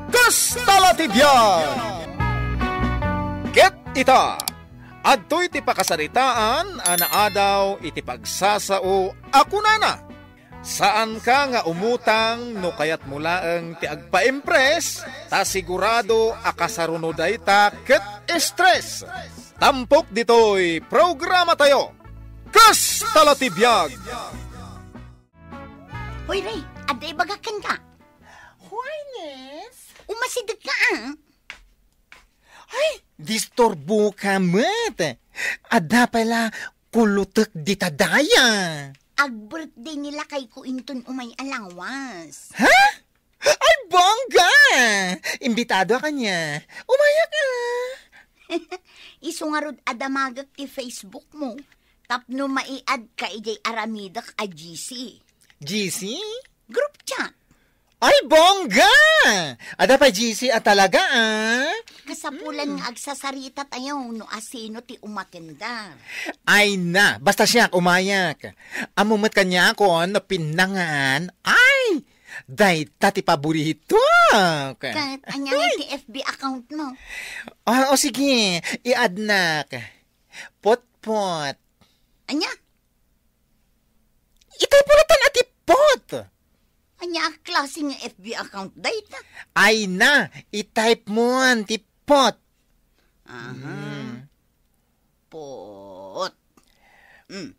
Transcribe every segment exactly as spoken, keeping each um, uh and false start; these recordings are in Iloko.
Kasta la ti biag! Ket ita, adtoy ti pakasaritaan a naadaw iti pagsasao a kunana, "Saanka nga umutang no kayatmo laeng ti agpa-impress, ta sigurado a kasaruno dayta ket stress." Tampok ditoy programatayo, Kasta la ti biag! Hoy, Ray, adda ibagak kenka. Hoy, Nes. Umasideg ka, ah. Ay, disturbo ka met. Adda pay la kulutek dita daya. Ag-birthday ni lakay ko inton umay a lawas. Ha? Ay, bongga! Imbitado ka niya. Umaya ka. Isu ngarud a damagek ti Facebook mo. Tapno maiad ka idiay aramidek a G C. G C? Group chat. Ay, bongga! Ada pay G C a talaga, ah. Kasapulan nga agsasarita tayo no asino ti umatendar. Ay na, basta siak, umayak. Ammo met kaniakon no pinnangan. Ay, dayta ti paborito. Ket ania ngay ti F B account mo? Ah, o sige, i-add-nak. Potpot. Ania? Itay pulatan a tippot. Ania a klase nga F B account dayta? Ay na, i-type mo an tippot. Aha. Mm. Pot. Mm.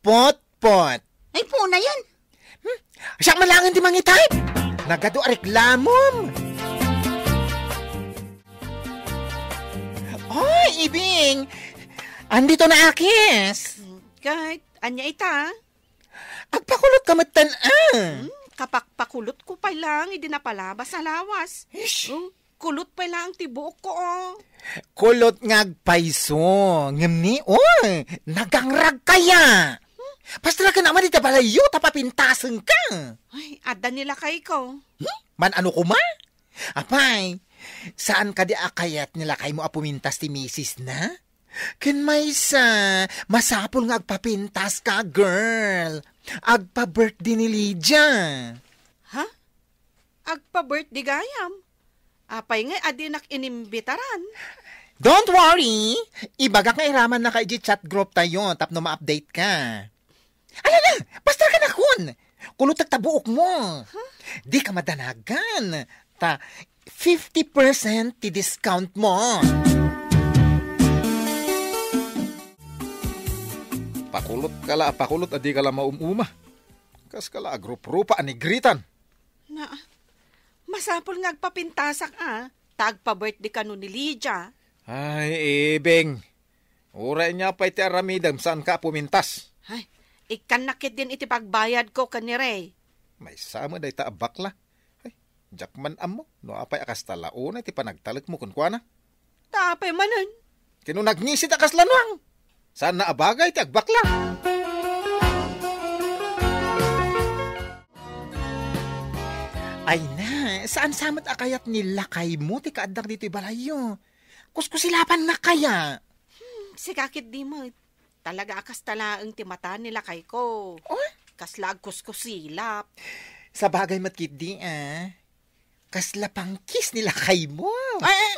Potpot. Ay, puna yan. Hmm? Siak man laeng ti mangi-type. Nagadu a reklamom. Oy, Ibing! Andito na akis. Ket, ania ita? Agpakulot ka met tan, ah. Hmm, kapakpakulot ko pay lang idi napalabas a lawas. Ish. Oh, kulot pay lang ti buok ko, oh. Kulot nga agpayso. Ngem ni, oh, nagangrag kaya. Pastraken a man iti balayyo ta papintasen ka. Ay, adda ni lakay ko. Hmm? Man ano kuma? Apay, saan kadi a kayat ni lakaymo a pumintas ti misis na? Ken maysa, masapul nga agpapintas ka, girl. Agpa-birthday ni Lydia. Ha? Agpa-birthday gayam? Apay nga adinak inimbitaran? Don't worry! Ibagak nga iraman na ka iti chat group tayo tapno ma-update ka. Ala na! Pastor ka na kun! Kulutek ta buok mo! Huh? Di ka madanagan! Ta fifty percent ti discount mo! Pakulot ka la, pakulot a di ka la maum-uma. Kas ka la, agrup-rupa a nigritan. Na, masapul nga agpapintasak a, ta agpa-birthday kano ni Lydia. Ay, Ibing. Uray nia pay ti aramidem, saan ka pumintas? Ay, ikkannak ketdin iti pagbayad ko ken ni Ray. Maysa met dayta a bakla. Ay, diak man ammo, no apay a kasta la unay ti panagtalekmo kenkuana. Ta apay manen? Kino nagngisit a kasla nuang? Saan na a bagay ti agbakla? Ay na, saan sa met a kayat ni lakaymo ti kaaddak ditoy balayyo? Kuskusilapannak kaya? Hmm, sika ketdi met. Talaga a kasta laeng ti mata ni lakay ko. Oh? Kasla agkuskusilap. Sabagay met ketdi, ah. Kasla pangkis ni lakaymo. Ay, ay,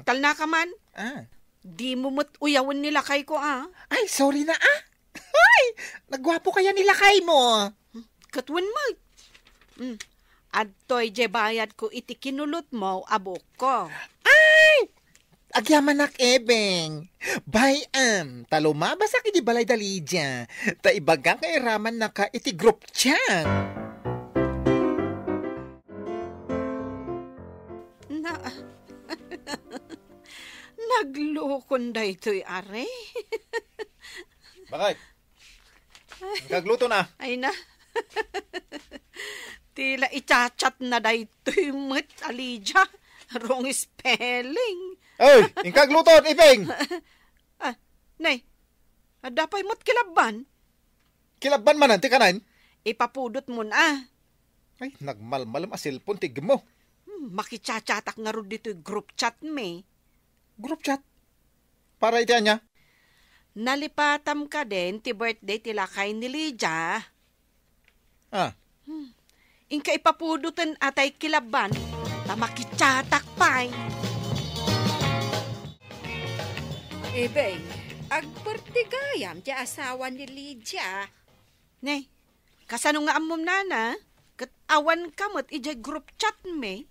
agtalna ka man. Ah. Dimo met uyawen ni lakay ko, ah. Ay, sorry na, ah. Ay, nagwapo kaya ni lakaymo. Ket wen met. Mm. Adtoy diay bayad ko iti kinulot mo a buok ko. Ay! Agyamanak, Ibing. Bay-am, ta lumabasak iti balay da Lydia. Ta ibagak nga iramannaka iti group chat. Na, naglukon daytoy, are. Bakit? Inkagluto na. Ay na. Ti la i-chat-chat na daytoy met a Lydia. Wrong spelling. Oy, inkagluto, Ibing. Ah, nay. Adda pay met kilabban? Kilabban manen ti kanen? Ipapudot mo na. Ay, nagmalmalem a cellphone ti igmo. Hmm, makichachatak ngarud ditoy group chat mi. Group chat? Para iti ania? Nalipatam kadin ti birthday ti lakay ni Lydia. Ah. Hmm. Inka ipapudoten a tay kilabban. ta makichatak pay. Ibay, agbirthday gayam ti asawa ni Lydia. Ne, kasano nga ammom, nana? Ket awan ka met idiay group chat mi?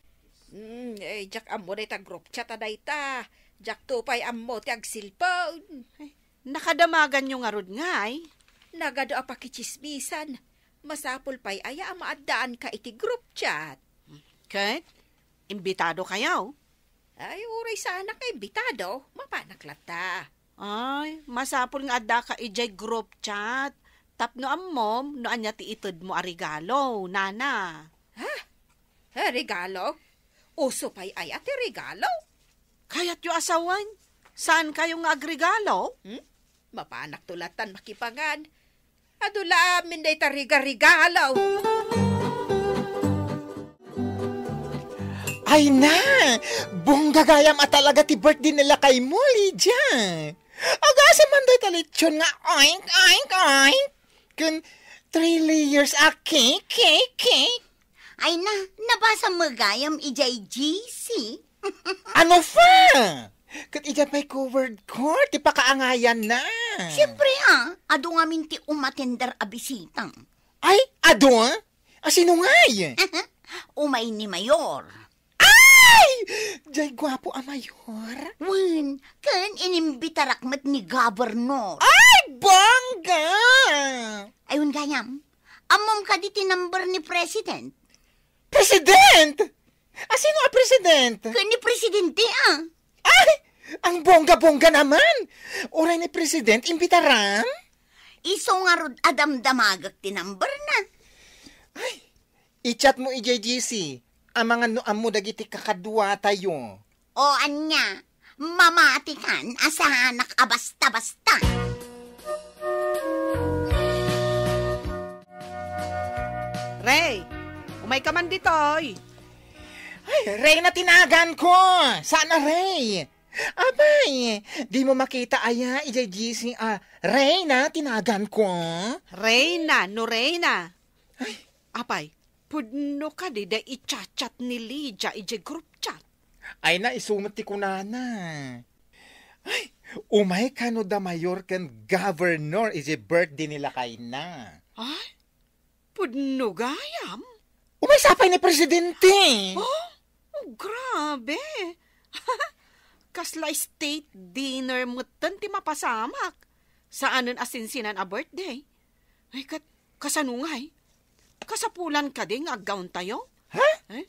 Hmm, eh, diak ammo dayta group chat a dayta. Diakto pay ammo ti agcellphone. Ay, nakadamaganyo ngarud ngay? Nagadu a pakitsismisan. Masapul pay aya a maaddaanka iti group chat? Ket, imbitado kayo? Ay, uray saanak nga imbitado, mapanak latta. Ay, masapul nga addaka idiay group chat. Tapno ammom no ania ti itedmo a regalo, nana. Ha? Eh, regalo? Uso pay aya ti regalo? Kayatyo a sawen, saan kayo nga agregalo? Hmm? Mapanakto lattan makipangan. Adu la amin dayta riga-rigalo. Ay na! Bongga gayam a talaga ti birthday ni lakaymo, Lydia! Agasem man dayta lechon nga oink, oink, oink! Ken three layers a cake, cake, cake! Ay na, nabasam met gayam idiay G C. Ano pa? Ket idiay pay covered court ti pakaangayanna. Siempre, a, adu ngamin ti umatender a bisita. Ay, adu? A, sino ngay? Umay ni Mayor. Ay! Diay guapo a Mayor? Wen, ken inimbitarak met ni Governor. Ay, bongga! Ayon gayam, ammom kadi ti number ni President? President? A, sino a president? Ken ni Presidente, a. Ay! Ang bongga-bongga naman! Uray ni President, imbitaram? Isu ngarud a damdamagek ti number na. Ay! I-chat mo idiay G C. Amangan no ammo dagiti kakaduatayo. O ania, mamatikan a saanak a basta-basta. Ray, umay ka man ditoy. Ay, Reyna ti naganko. Saan a Ray? Abay, dimo makita aya idiay G C a Reyna ti naganko? Reyna, no Reyna. Ay. Apay, pudno kadi da i-chat-chat ni Lydia idiay group chat? Ay, na, isu met ti kunana. Ay, umay kano da Mayor ken Governor idiay birthday ni lakayna. Ay, pudno gayam? Umay sapay ni Presidente. Oh, oh, grabe. Kasla state dinner metten ti mapasamak. Saanen a sinsinan a birthday. Ay, kat-, kasano ngay? Kasapulan kadi nga aggawntayo? Ha? Eh?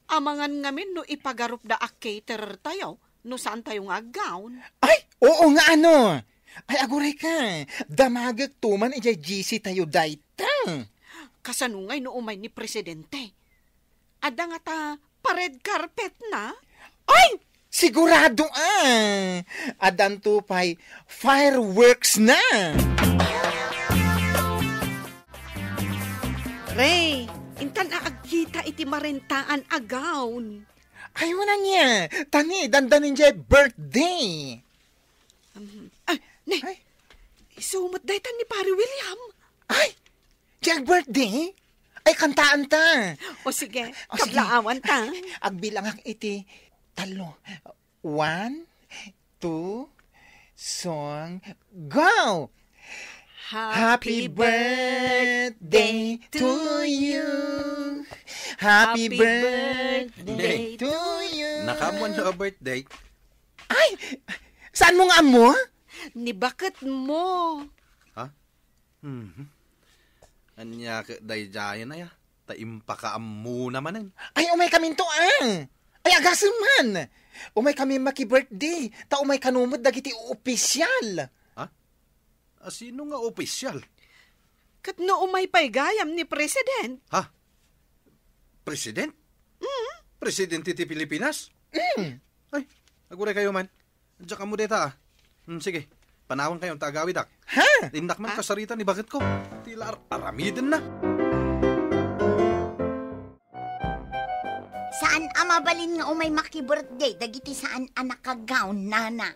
Amangan ngamin no ipagarupda a caterer tayo no saan tayo nga aggawn. Ay, oo nga ano! Ay, aguray ka, damagek to man idiay G C tayo dayta. Kasano ngay no umay ni Presidente? Adda ngata pa-red carpet na? Ay! Sigurado a! Addanto pay fireworks na! Ray, intan a agkita iti marentaan a gown. Ay, wala niya. Tani, dandanin diay birthday. Um, ah, ne. Ay. Isu met dayta ni Pare William. Ay, diay birthday? Ay, kantaan ta. O sige, o sige. Kablaawan ta. Agbilangak iti tallo. One, two, song, go! Happy birthday to you. Happy birthday to you. Nakaammoan a birthday? Ay! Saan mo nga ammo? Ni baket mo. Ha? Mhm. Ania ket daydiayen aya? Ta impakaammona manen. Ay, umay kaminto, ah! Ay, agasem man! Umay kami maki-birthday, ta umay kano met dagiti opisyal. Ha? A, sino nga opisyal? Ket no umay pay gayam ni President? Ha? President? Mm. Presidente ti Pilipinas? Mm. Ay, aguray kayo man. Diak ammo dayta, ah. Hmm, sige. Panawan kayo, ta agawidak. Ha? Innak man kasarita ni baketko. Ti la ar-, aramiden na. Saan a mabalin nga umay maki-birthday dagiti saan a naka-gown, nana?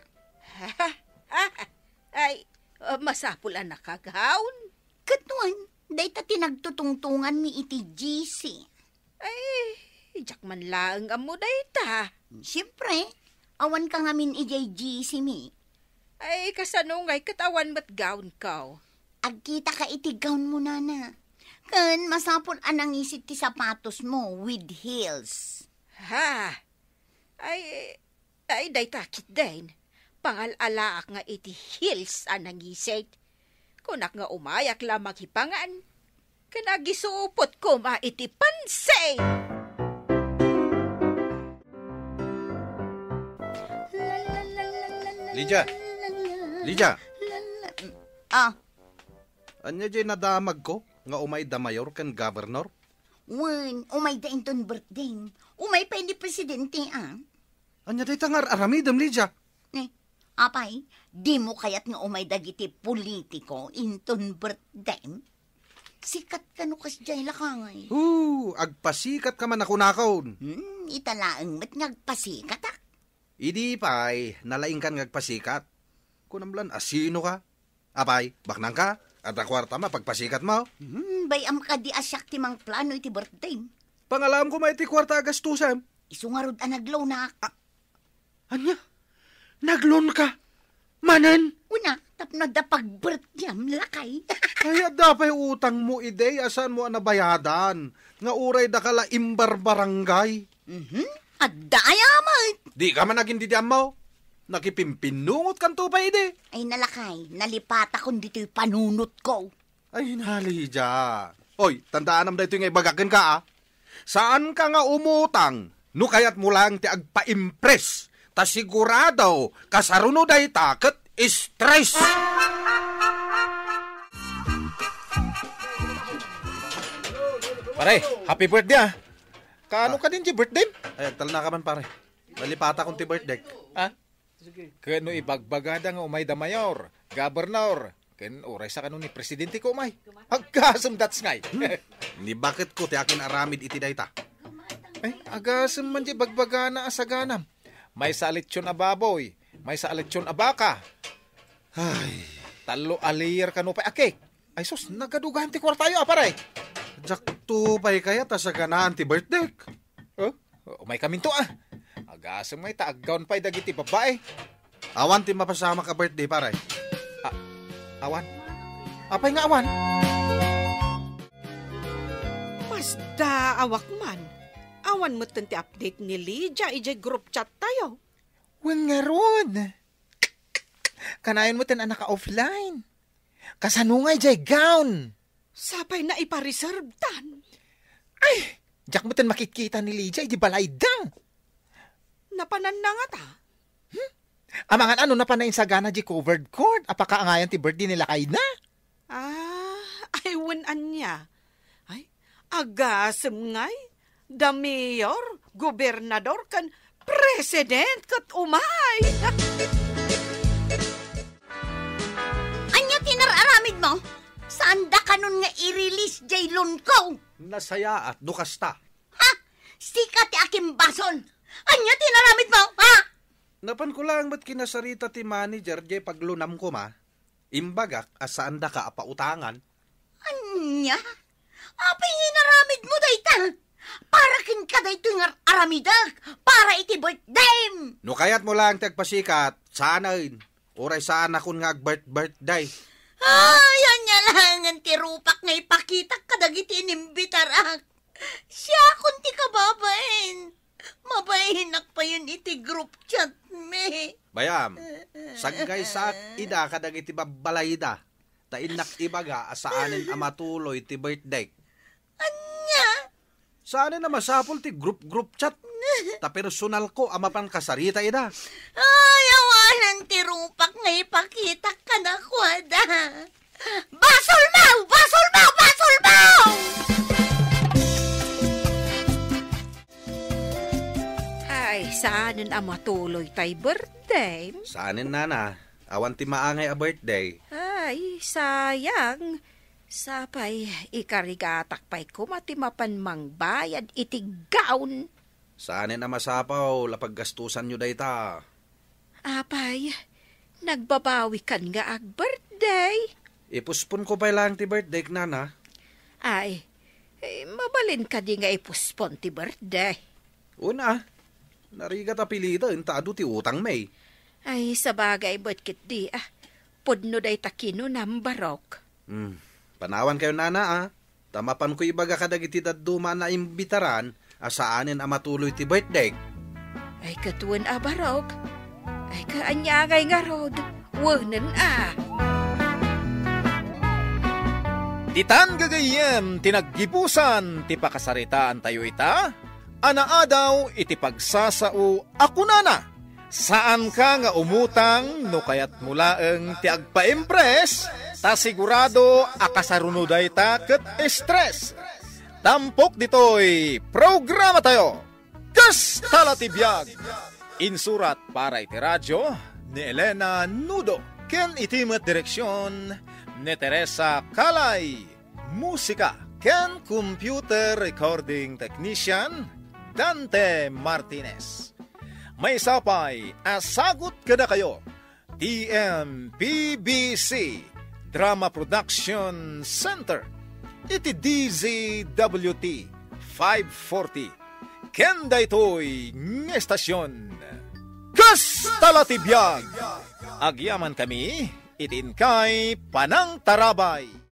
Ay, ah, masapul a naka-gown. Ket wen, dayta ti nagtutungtunganmi iti G C. Ay, Diak man laeng ammo dayta. Siempre, awan ka ngamin idiay G C mi. Ay, kasano ngay ket awan met gown ko? Agkita ka iti gown mo, nana. Ken masapul a nangisit ti sapatos mo with heels. Ha? Ay, ay, dayta ketdin. Pangal-alaak nga iti heels a nangisit. Kunak nga umayak la makipangan. Ken agisupot koma iti pansit. Lydia! Lydia! Ah, Ania jay nadamagko nga umay da mayor ken governor? Wen, umay da inton birthday. Umay pay ni presidente, ah. Ania dayta nga ar-aramidem, Lydia? Ne, apay, dimo kayat nga umay dagiti politiko inton birthday? Sikat kano kasdiay, lakay. Hoo, agpasikat ka man a kunakon. Hmm, ita laeng met nga agpasikatak. Idi pay, nalaingkan nga agpasikat. Kunam lan a sino ka? Apay, baknang ka? Adda kuarta mo, pagpasikat mo? Hmm, bay-am kadi a siak ti mangplano iti birthday. Pangalaam ko may ti kuarta a gastusem. Isu ngarud a naglonak. Ah, ania? Naglon ka? Manen? Una, tapno adda pagbirthdayam, lakay. Ay, adda pay utang mo, iday, a saan mo a nabayadan? Nga uray da ka la imbarbarangay. Mhm. Adda aya met. Di ka man agin didiammo. Nakipimpinnungot kanto pay idi. Ay, nalakay, nalipatakon ditoy panunotko. Ay, na, Lydia. Oy, tandaanam daytoy nga ibagak kenka, ah. Saan ka nga umutang no kayat mo lang ti agpa-impress. Ta sigurado, kasaruno dayta ket stress. Pare, happy birthday, ah. Kaano Ah. ka din ti birthday? Ay, agtalna ka man, pare. Nalipatakon ti birthday. Ah? Ken no ibagbagada nga umay da mayor, gobernador, ken uray sa kano ni presidente ko umay. Aggasem dat's ngay. Hmm. Ni baket ko ti akin aramid iti dayta. Ay, agasem man di bagbagana a saganam. Maysa a lechon a baboy, maysa a lechon a baka. Ay. Tallo a layer kano pay a cake. Ay sus, nagadugan ti kuartayo, a, pare. Diak to pay kayat a saganaan ti birthday. Oh, umay kaminto, ah. Agasem ngay ta aggawn pay dagiti babbai. Awan ti mapasamak a birthday, pare. Ah, awan. Apay nga awan? Masdaawak man. Awan metten ti update ni Lydia idiay group chat tayo. Wen ngarud. Kanayon metten a naka-offline. Kasano nga idiay gown? Sapay naipareservedan. Ay, diak metten makitkita ni Lydia idi balayda. Napananna ngata? Hmm? Amangan ano napan insagana di covered court, a pakaangayan ti birthday ni lakayna? Ah, ay, wen ania. Ay, agasem ngay. Da mayor, gobernador, ken president ket umay. Ania ti nar-aramid mo? Saanda kanon nga i-release jay loan ko? Nasayaat no kasta. Ha? Sika ti akimbasol. Ania ti inaramid mo, ha? Napan ko lang met kinasarita ti manager jay paglunam koma. Imbagak a saandaka a pautangan. Ania? Apay nga inaramid mo dayta? Para kenka daytoy nga ar-aramidek para iti birthday. No kayat mo lang ti agpasikat, saanen. Uray saanakon nga agbirth-birthday. Ay, ania laengen ti rupak nga ipakitak kadagiti inimbitarak. Siakon ti kababain. Mabainak payen iti group chat mi. Bay-am, saggaysaak ida kadagiti babbalayda, ta innak ibaga a saanen a matuloy ti birthdayk. Ania? Saanen a masapul ti group-group chat, ta personalko a mapan kasarita ida. Ay, awanen ti rupak nga ipakitak kadakuada. Basolmo! Basolmo! Basolmo! Ay, saanen a matuloy tay birthday? Saanen, nana. Awan ti maangay a birthday. Ay, sayang. Sapay, ikarigatak pay koma ti mapan mangbayad iti gown. Saanen a masapul a paggastusanyo dayta. Apay, nagbabawikan nga ag-birthday. Ipuspon ko pay laeng ti birthdayk, nana. Ay, eh, mabalin kadi nga ipuspon ti birthday? Una, narigat a piliten ta adu ti utangmi. Ay, sabagay met ketdi, ah. Pudno dayta kinunam, Barok. Hmm, panawankayo, nana, ah. Ta mapanko ibaga kadagiti dadduma a naimbitaran a saanen a matuloy ti birthday. Ay, ket wen a, Barok. Ay, ket ania ngay ngarud? Wenen a. Ditan gagayyem ti naggibusan ti pakasaritaantayo ita, a naadaw iti pagsasao a kunana, "Saanka nga umutang no kayatmo laeng ti agpaimpress, ta sigurado a kasaruno dayta ket stress." Tampok ditoy programatayo, Kasta la ti biag! Insurat para iti radio ni Elena Nudo ken iti met direksion ni Teresa Calay. Musika ken computer recording technician, Dante Martinez. Maysa pay a sagut kadakayo, T M P B C Drama Production Center, iti D Z W T five forty, ken daytoy nga estasion. Kasta la ti biag! Agyamankami iti inkay panangtarabay.